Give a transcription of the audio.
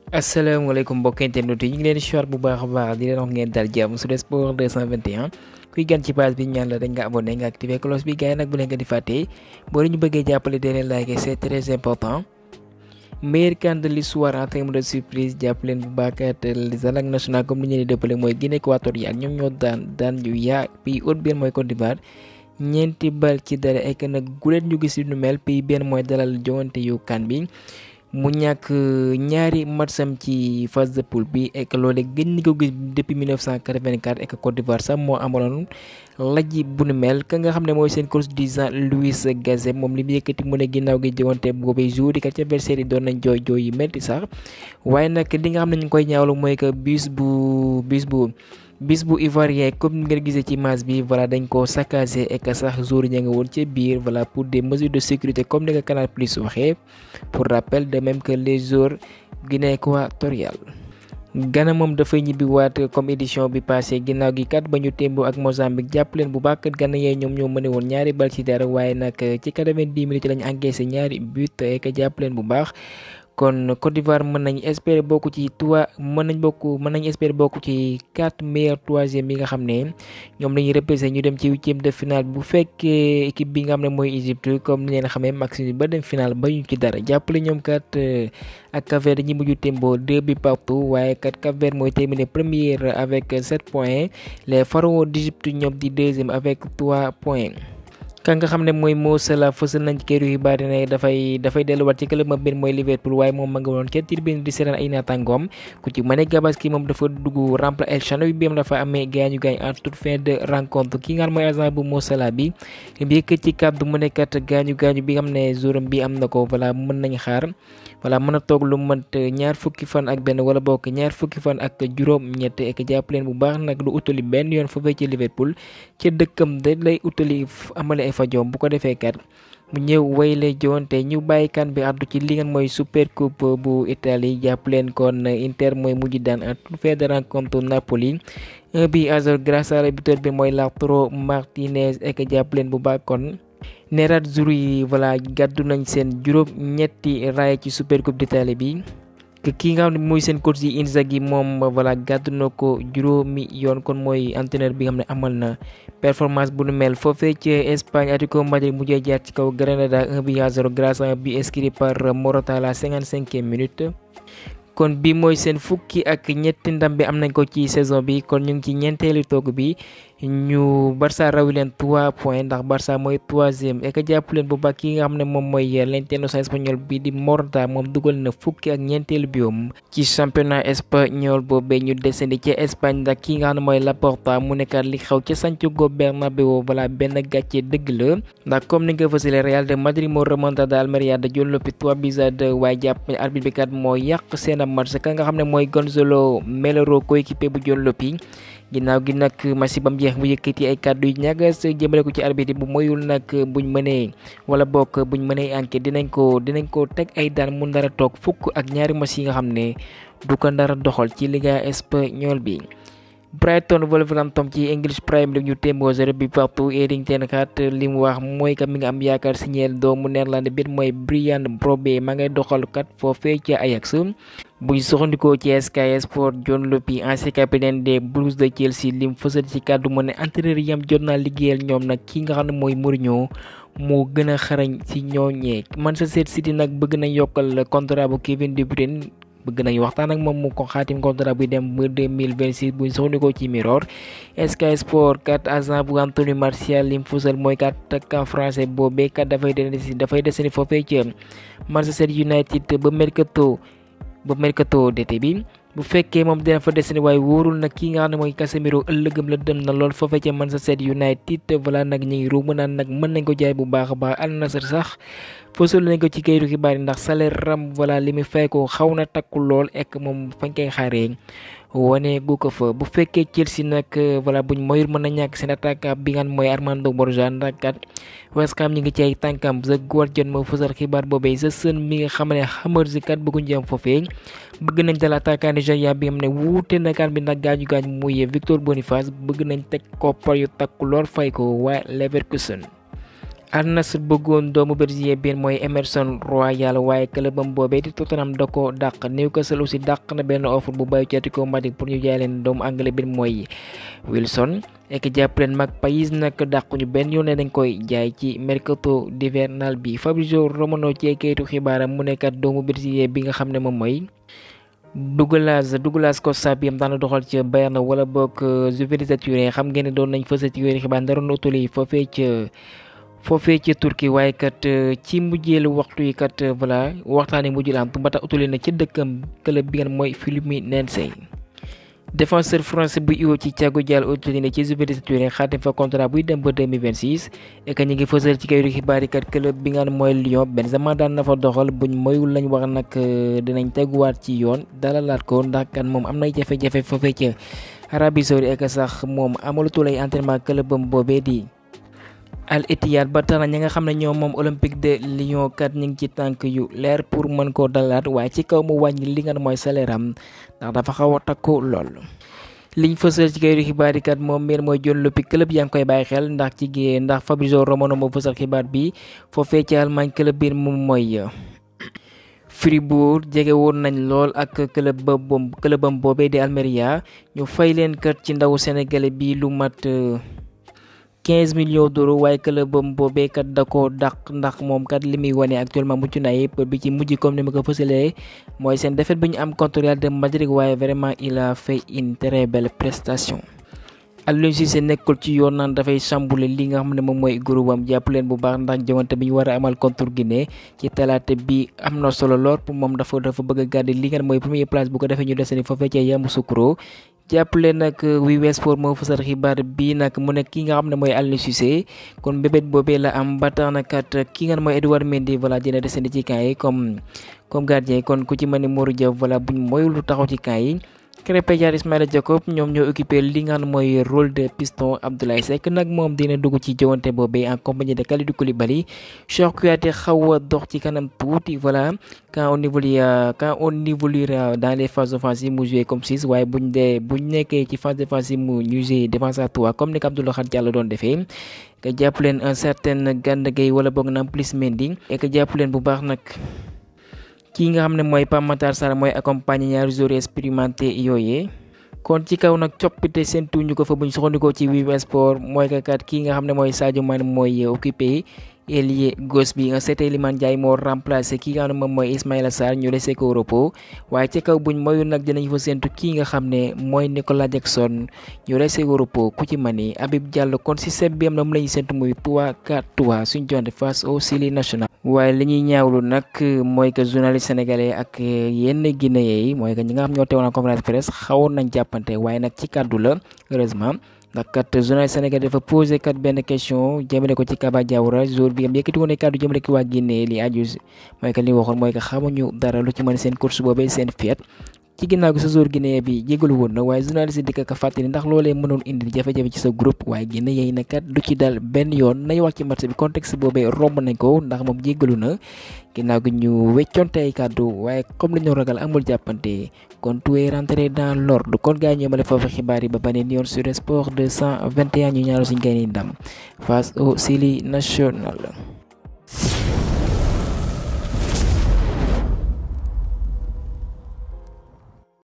asalaamaaleykum mbokk internet yi ñu ngi leen di siwaat bu baax a baax di leen wax ngeen dal jàmm sur sport 221 kuy gan ci page bi ñaan la dañ nga abonné nga activé cloche bi gars yi nag bu leen ko di fàtte boo ñu bëggee jàppale dee leen like c'est très important. Meilleur camp de l'histoire en termes de surprise jàpp leen bu baax kat les attaques nationales comme ni ñu leen di dëppale mooy Guinée équatoriale ñoom ñoo daan yu yaa pays hôte benn mooy Côte d'Ivoire ñeenti bal ci dara ek nag gulet ñu gis lu mel pays benn mooy dalal joŋante yu kan bi. mu ñàkk ñaari matcham ci phase de poule bi ek loole gën ni ko gis depuis 1984 ek Côte d'Ivoire sax moo amaloon lajji bu nu mel ka nga xam ne mooy seen coach du Louis Gazet moom li mu yëkkati mu ne ginnaaw gi jëwante boobee jour yi kat ca adversaire yi doon nañ jooy jooy yi metti sax waaye nag li nga xam ne ñu ngi koy ñaawlu mooy que bis bu ivoirien comme ngeen gisee ci image bi voilà dañ ko saccagé et que sax jour ña nga woon ca biir voilà pour des mesures de sécurité comme ni nga Canal Plus waxee pour rappel de même que les joueurs Guinée équatoriale. Ghana moom dafay ñibbi waat comme édition bi passé ginnaaw gi kat ba ñu témboo ak Mozambique jàpp leen bu baax kat Ghana yee ñoom ñoo mëne woon ñaari bal ci dara waaye nag ci 90 minutes lañu encaissé ñaari but et que jàpp leen bu baax. kon Côte d'Ivoire mën nañ espérer bokk ci mën nañ espérer bokk ci 4 meilleurs troisième yi nga xam ne ñoom lañuy repêché ñu dem ci huitième de finale bu fekkee équipe bi nga xam ne mooy Égypte comme ni leen xamee maximum ba dem finale ba ñu ci dara jàppale ñoom kat ak Cap-Vert ñi mujj tembo 2 buts partout waaye kat Cap-Vert mooy terminé première avec 7 points les Pharaons d'Égypte ñoom di deuxième avec 3 points. ka nga xam ne mooy Mo Salah fësal nañ ci këru xibaar ne dafay delluwaat ci club bi mooy Liverpool waaye moom ma nga woon ca tribune di seetaan ay naataangoom ku ci Mané Gabaski moom dafa dugg remplacer El Shaarawy bi am dafa amee gaañu en toute fin de rencontre ki nga xam mooy agent bu Mo Salah bi yëkkat ci kàddu mu nekkat gaañu bi nga xam ne jouram bi am na ko voilà mën nañ xaar voilà mën a toog lu mat ñaar fukki fan ak benn wala bokk ñaar fukki fan ak juróom-ñett ek jàpp leen bu baax nag du utali benn yoon foofee ci Liverpool ci dëkkam da lay utali amale ay fajoom bu ko defee kat mu ñëw wayle joonte ñu bàyyi kan bi addu ci li ngeen mooy super coupe bu Italie jàpp leen kon Inter mooy mujj daan en toute fin de rencontre Napoli 1-0 grâce à l'arbitre bi mooy Lautaro Martinez ek jàpp leen bu baax kon Nerazzurri voilà gàddu nañ seen juróom-ñetti raaya ci super coupe d'Italie bi ki nga xam ne mooy seen coach yi Inzaghi moom voilà gàddu na ko juróomi yoon kon mooy entraîneur bi nga xam ne amal na performance bu nu mel foofee ci Espagne Atlético Madrid mujjee jaar ci kaw Granada 1-0 grâce à un but inscrit par Morata à la 55e minute. kon bi mooy seen fukki ak ñetti ndam bi am nañ ko ci saison bi kon ñu ngi ci ñeenteelu toog bi ñu Barça rawi leen 3 points ndax Barça mooy 3e et que jàpp leen bu baax ki nga xam ne moom mooy l'international espagnol bi di Morata moom dugal na fukki ak ñeenteelu biom ci championnat espagnol boobee ñu descendi ci Espagne ndax ki nga xam ne mooy Laporta mu nekkaat li xew ca Santiago Bernabéu voilà benn gàcce dëgg la ndax comme ni nga fësale Real de Madrid moo remontada Almeria da jël loppi 3-2 waaye jàpp ne arbitre bi kat moo yàq seen match ka nga xam ne mooy Gonzalo Melero coéquipier bu jël loppi ginnaaw gi nag match ba mu jeex mu yëkkati ay kàddu yu ñagas jëmale ko ci arbitre bu moyul nag buñ mënee wala bokk buñ mënee enquête dinañ ko teg ay daan mu ndara toog fukk ak ñaari match yi nga xam ne du ko ndara doxal ci Liga espagnol bi. Brighton Wolverhampton ci English Premier League ñu témboo 0 bi partout Erik ten Hag li mu wax mooy que mi nga am yaakaar signeel doomu Néerlande bi mooy Brian Brobby ma ngay doxal kat foofee ci Ajax buñ soxandikoo ci Sky Sport John Lopy ancien capitaine des Blues de Chelsea lim fësal ci kàddu mu ne entraîneur yam jot naa liggéeyal ñoom nag ki nga xam ne mooy Mourinho moo gën a xarañ ci ñooñee Manchester City nag bëgg nañ yokkal contrat bu Kevin De Bruyne bëgg nañu waxtaan ak moom mu ko xaatim contrat buy dem ba 2026 buñ soxandikoo ci Mirror Sky Sport kat agent bu Anthony Martial lim fësal mooy kat attaquant français boobee kat dafay desandi foofee ci Manchester United ba mercato d'été bi bu fekkee moom dina fa desandi waaye wóorul nag ki nga xam ne mooy Casemiro ëllëgëm la dem na lool foofee ca Manchester United voilà nag ñu ngi ruuma naan nag mën nañ ko jaay bu baax a baax Al Nassr sax fësal nañ ko ci kayitu xibaar yi ndax salaire ram voilà li mu fay ko xaw na takku lool ek moom fañ koy xaaree wane gu ko fa bu fekkee Chelsea nag voilà buñ moyul mën na ñàkk seen attaquant bi nga xam mooy Armando Broja ndax kat West Ham ñu ngi ci ay tànkam The Guardian moo fësal xibaar boobee sa sën mi nga xam ne Hammers kat bëgguñ jëm foofee bëgg nañ dal attaquant Nigéria bi nga xam ne wuute na kan bi ndax gaañu muy Victor Boniface bëgg nañ teg koppar yu takku lool fay ko waa Leverkusen Al Nassr bëggoon doomu brésilien bi mooy Emerson Royal waaye clubam boobee di Tottenham da ko dàq. Newcastle aussi dàq na benn offre bu bàyyi ci Atlético Madrid pour ñu jaay leen doomu anglais bi mooy Wilson. ek jàpp leen Magpies nag dàquñu benn yoon ne dañ koy jaay ci mercato d'hivernal bi. Fabrizio Romano ci kayitu xibaaram mu nekkat doomu brésilien bi nga xam ne moom mooy Douglas Costa bi am daan doxal ci Bayern wala boog Juventus Turin. xam ngeen ne doon nañ fësal ci yooyu xibaar ndaroon utali foofee ci Turquie waaye kat ci mujjeelu waxtu yi kat voilà waxtaanee mujj la am ba tax utali na ci dëkkam club bi ngeen mooy Fluminense. défenseur français bu iwo ci Thiago Diallo utali na ci Juventus Turin xaatim fa contrat buy dem ba 2026 et que ñu ngi fësal ci kayitu xibaar yi kat club bi nga mooy Lyon Benzema daan na fa doxal buñ moyul lañ wax nag dinañ teguwaat ci yoon dalalaat ko ndax kan moom am nay jafe-jafe foofee ca Arabie Saoudite et que sax moom amalatul ay entraînement clubam boobee di Al Ittihad ba tax na ñi nga xam ne ñoom moom Olympique de Lyon kat ñu ngi ci tànk yu leer pour mën koo dalaat waaye ci kaw mu wàññi li nga mooy salaire am ndax dafa xaw a takku lool. liñ fësal ci kayitu xibaar yi kat moom mbir mooy John Lopy club yaa ngi koy bàyyi xel ndax Fabrizio Romano moo fësal xibaar bi foofee ci Allemagne club bi moom mooy Fribourg jege woon nañ lool ak clubam boobee di Almeria ñu fay leen kat ci ndaw sénégalais bi lu mat 15 millions d'euros waaye clubam boobee kat da koo dàq ndax moom kat li muy wane actuellement mucc na ayib bi ci mujj comme ni ma ko fësalee mooy seen défaite bi ñu am contre Real de Madrid waaye vraiment il a fait une très belle prestation. Aliou Cissé nekkul ci yoon naan dafay chambouler li nga xam ne moom mooy groupe am jàpp leen bu baax ndax joŋante bi ñu war a amal contre Guinée ci talaata bi am na solo lool pour moom dafa bëgg a garder li nga mooy première place bu ko defee ñu desandi foofee ca Yamoussoukro. jàppale nag Wiwe Sport moo fësal xibaar bi nag mu nekk ki nga xam ne mooy Aliou Cissé kon bébét boobee la am ba tax na kat ki nga mooy Edouard Mendy voilà dina desandi ci camp yi comme gardien kon ku ci mën ni Mory Diaw voilà buñ moyul lu taxaw ci camp yi. Krépin Diatta Ismaïla Jakobs ñoom ñoo occupé li nga xam mooy rôle de piston. Abdoulaye Seck nag moom dina dugg ci jowante boobee en compagnie de Kalidou Koulibaly. Cheikh Kouyaté xaw a dox ci kanam tuuti voilà quand on évoluera dans les phases offensives mu joué comme 6 waaye buñ nekkee ci phase défensive mu ñu joué défense à 3 comme ni ko Abdou Lahad Diallo doon defee. que jàpp leen un certain Gana Gueye wala boog Nampalys Mendy et que jàpp leen bu baax nag. kii nga xam ne mooy Pape Matar Sarr mooy accompagner ñaari joueurs expérimentés yooyee kon ci kaw nag coppite seen tuñu ko fa buñ soxandikoo ci Wiwe Sport mooy que kat kii nga xam ne mooy Sadio Mané mooy occupé ailier gauche bi nga seetee Iliman Ndiaye moo remplacé kii nga xam ne moom mooy Ismaïla Sarr ñu laissé ko repos waaye ci kaw buñ moyul nag dinañ fa séntu kii nga xam ne mooy Nicolas Jackson ñu laissé ko repos ku ci mani Habib Diallo kon système bi am na mu lañuy séntu muy 3-4-3 suñ jonte face au Syli national. waaye li ñuy ñaawlu nag mooy que journaliste sénégalais ak yenn guinéen yi mooy que ñi nga xam ñoo teewoon conférence presse xawoon nañ jàppante waaye nag ci kàddu la heureusement. ndax kat journaliste sénégalais dafa posé kat benn question jëmale ko ci Kaba Diawara jour bi am yëkkati woon kàddu jëmale ko waa Guinée li aju mooy que li waxoon mooy que xamuñu dara lu ci mën seen course boobee seen fiet ci ginnaaw gi sa jour Guinée bi jégalu woon na waaye journaliste di ko fàttali ndax loolee mënoon indi jafe-jafe ci sa groupe waaye Guinée yey na kat du ci dal benn yoon nay wax ci match bi contexte boobee romb nañ ko ndax moom jégalu na ginnaaw gi ñu weccoonte ay kàddu waaye comme li ñu ragal amul jàppante kon tout est rentré dans l'ordre kon gaa ñu yemale foofu xibaar yi ba beneen yoon sur Sport 221 ñu ñaaru suñu gaynde ndam face au Syli national.